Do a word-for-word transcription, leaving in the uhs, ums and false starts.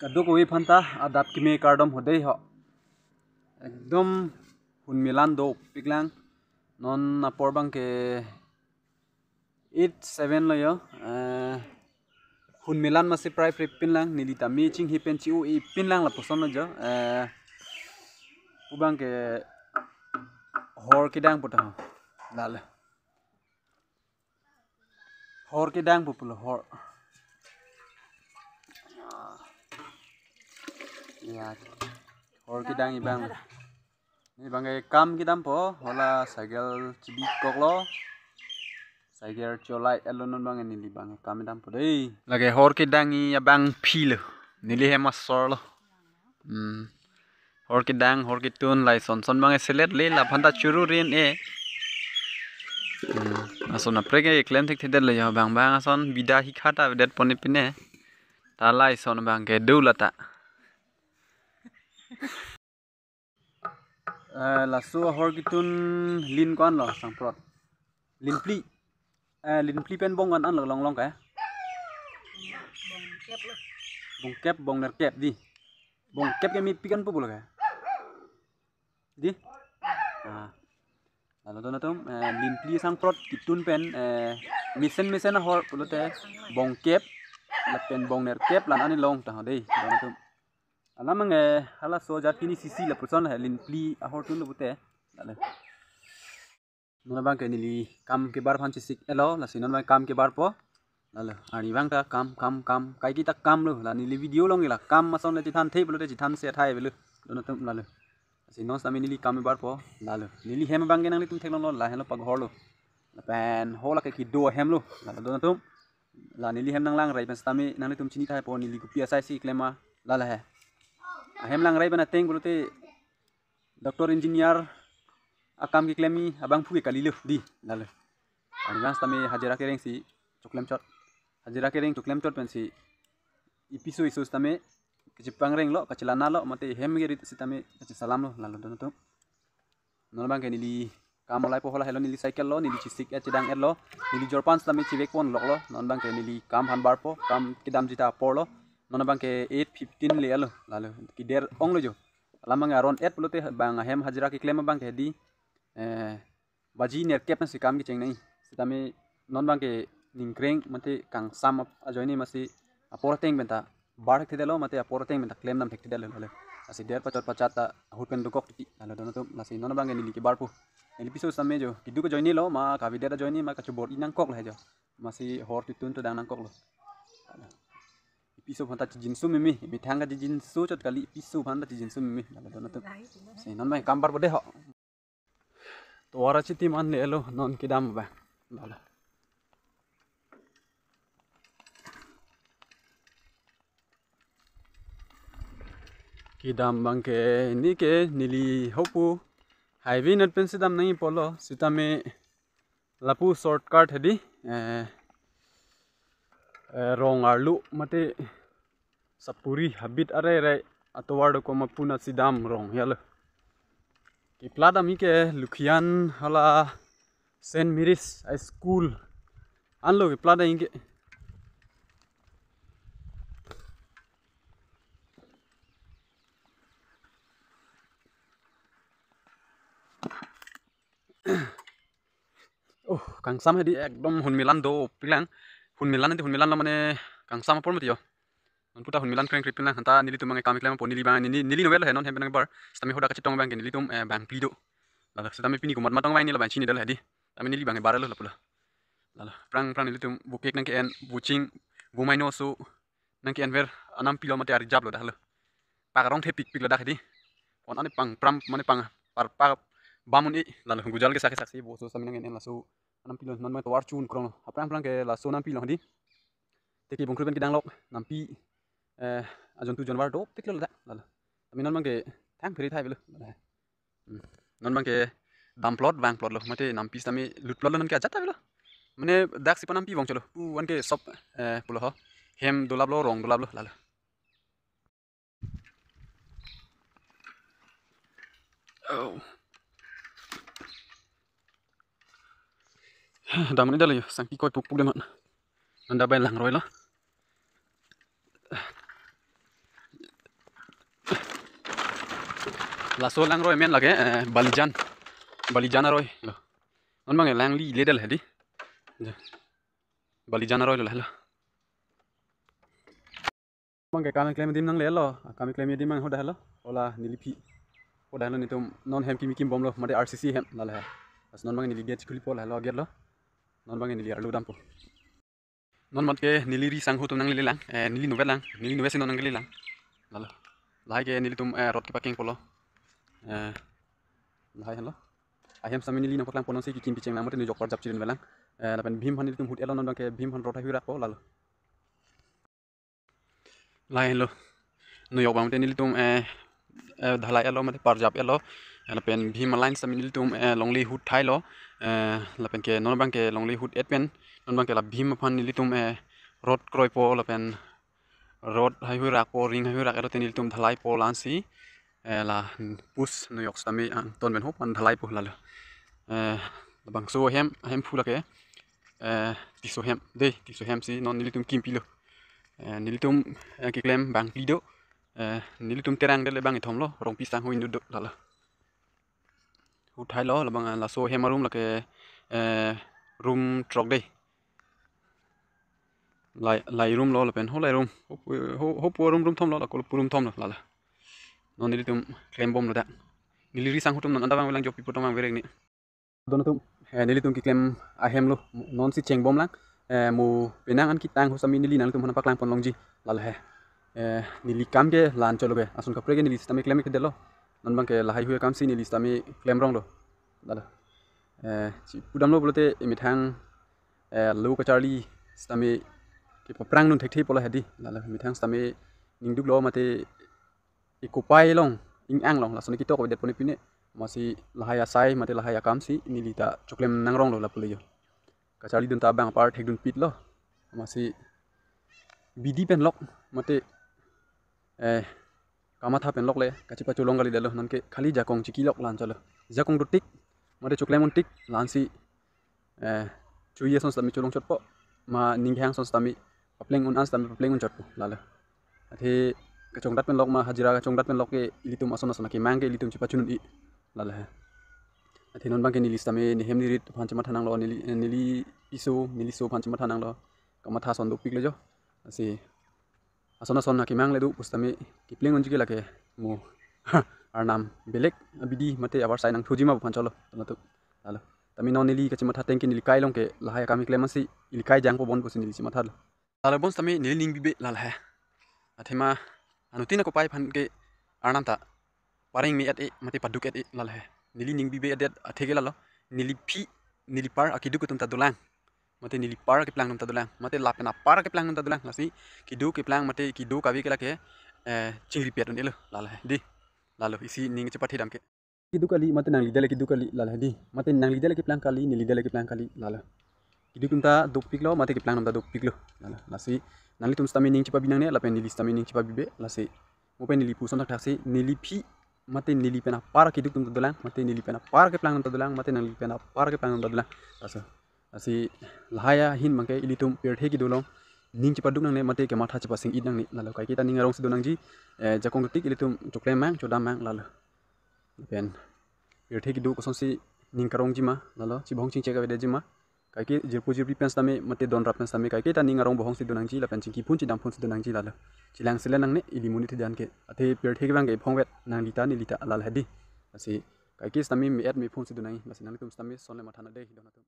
Kadokave aphanta adap keme kardom ho dei ho. Ekdom hunmilan dopiklang. Non apor abangke eight seven lo jo. Eh, hunmilan masi prai pri pinlang, neli tame chinghi pen chi-o-e pinlang lapuson lo jo. Eh, pu abangke hor kedang pu ta ho. Lale. Hor kedang pu pulo, hor. Ya. Hor kedang abang. Neli abangke kam kedampo, hala cycle chibikoklo. Cycle cholai-etlo, non abangke neli abangke kam kedampo dei. Lake hor kedang abang philo. Neli hem asor lo. Hmm. Hor kedang, hor ketun, lai son son abangke selet le, laphanta churu rin e. Hmm. Ason aprek ke klem thekthedetlo jo, bang bang ason bida hikha ta vedetpo ne pine. Ta lai son abangke dula ta. Eh, laso hor ketun lin ko-an lo sangprot? Lin phli. Eh, lin phli pen bong ko-an lo longlong ke? Bong kep, bong nerkep dei. Bong kep ke mepik an pu pulo ke? Dei? Ah. Lalo don atum, eh, lin phli sangprot ketun pen, eh, mesen mesen ahor pulote bong kep, lapen bong nerkep la-an ani long ta ho dei, don atum. Alam abangke halaso ajat pini sisi lapuson he lin phli ahor tunlo pute. Lale. Non abangke neli kam kebar aphan chesik-etlo, lasi non abang kam kebarpo. Lale, arnivang ta kam, kam, kam, kaike ta kamlo, la neli video along la kam ason le chethanthe pulote chethanthe athai avelo, don atum lale. Lasi non sitame neli kam kebarpo, lale. Neli hem abangke nanglitum theklonglo, la henlo paghor lo. Lapen ho lake kedo ahem lo, lale don atum. La neli hem nanglang rai pen sitame nanglitum chini thaipo neli kopi asai si klem ma, lale he. Ahem lang rai pen ateng pulote doctor engineer akam keklem abangphu ke kalilo dei, lale. Arnivang sitame hajira kereng si choklem chot. Hajira kereng choklem chot pensi ipiso iso sitame kachepangrenglo, kachelanalo, mate hem geri sitame kachesalamlo, lalo don atum. Non abangke neli kam olaipo, hala helo neli cycle lo, neli chesik-et chedang-etlo, neli jorpan sitame chevekponloklo, non abangke neli kam aphan barpo, kam kedamji ta aporlo, non abangke eight fifteen le-etlo, lalo, keder onglo jo. Alam abangke aron et pulote bang ahem hajira keklem abangke dei, eh, baji nerkep ansi kam kechengnei. Sitame non abangke ningkreng mate kangsam ap-, ajoine masi apor ateng penta bar thekthedetlo mate apor ateng penta klem dam thekthedetlo lale. Lasi der pachot pachat ta ahut pen dokok titi lalo don atum, lasi non abangke neli kebarpo. Neli piso sitame jo keduk ajoinelo ma kavedet ajoine ma kachobor-i nangkoklo he jo. Masi hor ketun to dang nangkoklo. Piso aphanta chijinso meme, methang kachijinso chot kali, piso aphanta chijinso meme lalo don atum. Lasi non abang kam barpo dei ho. Tovar achitim an le-etlo non kedam abang. Lalo. Kedam abangke neke neli hopu highway nat pensi dam nangji pulo, sitame lapu shortcut he dei, eh, eh, rong arlo mate sapuri habit arere atovar dokok ma pu nat si dam rong ya lo. Keplat ami ke Lukian hala Saint Mary's High School anlo keplat anke. Oh, kangsam he dei, ekdom hunmilan dopiklang. Hunmilan nanti hunmilan lo mane kangsam apor mati jo. Non puta hunmilan kreng kreng pinlang, hanta nelitum abang kam klempo, neli abang neli, neli novel he non hem penang bar. Sitame hadak kachetong abangke nelitum, eh, bang phli do. Lalo sitame pini komat matong abang neli abang chinidetlo he dei. Tame neli abang barlo lapulo. Lalo prang prang nelitum bukek nangke-en, buching, bumaino so nangke-enver anam pilo mate arjap lo dah lo. Pak rong thepikpik lo dah he dei. On ani pang pram mane pang par par bamun e lalo gujal ke sake saksi bo so sitame nang-en laso anam pilo non ma tovar chun kronglo. Aphrang aphrang ke laso anam pilo he dei. Teke bongkru pen kedanglok nampi, eh, ajontu jonvar dopiklo dah lalo. Tame non abangke thang phiri thai avelo. Hmm. Non abangke damplot vangplot lo mate nampi sitame lutplot lo nonke ajat avelo. Mane daksi pa nampi vang cholo. Pu anke sop, eh, pulo ho. Hem dolaplo, rong dolaplo lalo. Oh. Damri dalo jo, sangpi koi pukpuk demat. Nanda bai langroilo. Laso langroi amen lake, eh, Balijan. Balijan aroi lo. Non bang langledet hedi. Balijan aroi lo, lo. Bang ke kam klem adim nanglelo, kam klem adim bang hadak lo. Hala neli aphi. Hadak lo nelitum non hem kimi kimbomlo, mate R C C hem, lalo he. Laso non bang neli gate khuli po, lalo gate lo. Non bang neli arlo dampo. Non mat ke neli ri sangho atum nanglele lang, eh, neli inutvet lang, neli inutvet si non nanglele lang. Lalo. Lahai ke nelitum, eh, road kepakeng polo. Eh, lahai henlo. Ahem sitame neli nangpaklang ponnon si kekim kecheng lang, mate nujok parjap chirin velang. Eh, lapen bhim aphan nelitum hut-etlo, non bang ke bhim aphan road haihui rakpo, lalo. Lahai henlo. Nujok bang mate nelitum, eh, eh, dhalai-etlo mate parjap-etlo. Eh, lapen bhim a-line sitame nelitum, eh, longle hut thailo. Eh, lapen ke non bang ke longle hut-et pen, non bang ke la bhim aphan nelitum, eh, road kroipo lapen road haihui rakpo, ring haihui rak-etlo te nelitum dhalaipo la-ansi. Eh, la pus nujok sitame angton pen hop an dhalaipo, lalo. Eh, labangso ahem, ahemphu lake, eh, Tisso ahem, dei, Tisso ahem si non nelitum kimpilo. Eh, nelitum, eh, keklem bangphli do. Eh, nelitum Terang det le bang kethom lo, Rongpi sangho inut do, lalo. Hut thailo, labang, eh, laso ahem arum lake, eh, room throk dei. Lai, lai room lo lapen ho lai room. Ho, ho, ho pu room, room thom lo, lako pu room thom lo, lalo. Non nelitum klembomlo dak. Neli ri sangho atum non anta bang velang, jok pipo atum bang verek ni. Don atum, eh, nelitum keklem ahem lo, non si chengbom lang. Eh, mo penang an ketang ho sitame neli nanglitum aphan paklang pon longji, lalo he. Eh, neli kam ke la-an cholo ke, ason kaprek ke neli sitame klem kedetlo. Non bang ke lahai hui akam si neli sitame klem ronglo, lalo. Eh, chipudamlo pulote emethang, eh, lo kacharli sitame kepaprang dun thekthe polo hedi, lalo. Emethang sitame ningduklo mate ekopai along, ing-ang along, lason ketok avedet pon pine. Amatsi lahai asai mate lahai akam si neli ta choklem nangronglo lapu le jo. Kacharlidun ta bang apar thekdunpitlo. Amatsi bidi pen lok mate, eh, kamatha pen lok le kachepacholong kalidetlo, non ke khali jakong chiki lok la-an cholo. Jakong dotik mate choklem untik la-ansi, eh, choji ason sitame cholong chotpo, ma ning kehang ason sitame papleng un an sitame papleng un chotpo, lalo. Athe kachongdat pen lok ma hajira kachongdat pen lok ke ilitum ason ason akemang ke ilitum chepachun un-e, lalo he. Athe non bang ke neli sitame nehem nerit aphan chematha nanglo, neli, neli piso, neli so aphan chematha nanglo. Kamatha ason dopiklo jo. Lasi ason ason akemang le do pusitame kepleng unji ke lake mo Arnam belek abidi mate abar sai nangthuji ma aphan cholo, tama tu, lalo. Tame non neli kachematha ateng ke neli kai along ke lahai akam keklem amatsi ili kai jangpo bon pusi neli chematha lo. Lalo bon sitame neli ning bibe, lalo he. Athema anuttin akopai aphan ke Arnam ta pareng me-et-e mate paduk-et-e, lalo he. Neli ning bibe-edet athe ke lalo. Neli aphi, neli apar akeduk atum ta dolang. Mate neli apar keplang atum ta dolang. Mate lapen apar keplang atum ta dolang. Lasi kedo keplang mate kedo kave ke lake, eh, chingri pet un-elo, lalo he. Dei, lalo isi ning chepathedam ke. Kedo kali mate nanglidet le kedo kali, lalo he, dei. Mate nanglidet le keplang kali, nelidet le keplang kali, lalo. Kedo atum ta dopiklo mate keplang atum ta dopiklo, lalo. Lasi nanglitum sitame ning chepabi nangne, lapen neli sitame ning chepabibe, lasi. Mo pen neli puson thakthak si, neli aphi mate neli pen apar akeduk atum ta dolang, mate neli pen apar keplang atum ta dolang, mate nangli pen apar keplang atum ta dolang. Laso. Lasi lahai ahin bang ke ilitum pirthe kedo along ning chepaduk nangne mate kematha chepasing-it nangne, lalo. Kaike ta ning arong si do nangji, eh, jakong dotik ilitum choklem mang, chodam mang, lalo. Pen pirthe kedo kosonsi ning karongji ma, lalo, chibong chingchek avedetji ma. Kaike jirpo jirpi pen sitame mate donrap pen sitame kaike ta ning arong bohong si do nangji, lapen chingki phun chidam phun si do nangji, lalo. Chelang selen nangne ili monit hijan ke. Athe pirthe ke bang ke iphongvet, nangli ta neli ta, lalo he, dei. Lasi kaike sitame me-et mephun si do nangji, lasi nanglitum sitame son le matha nang dei, don atum.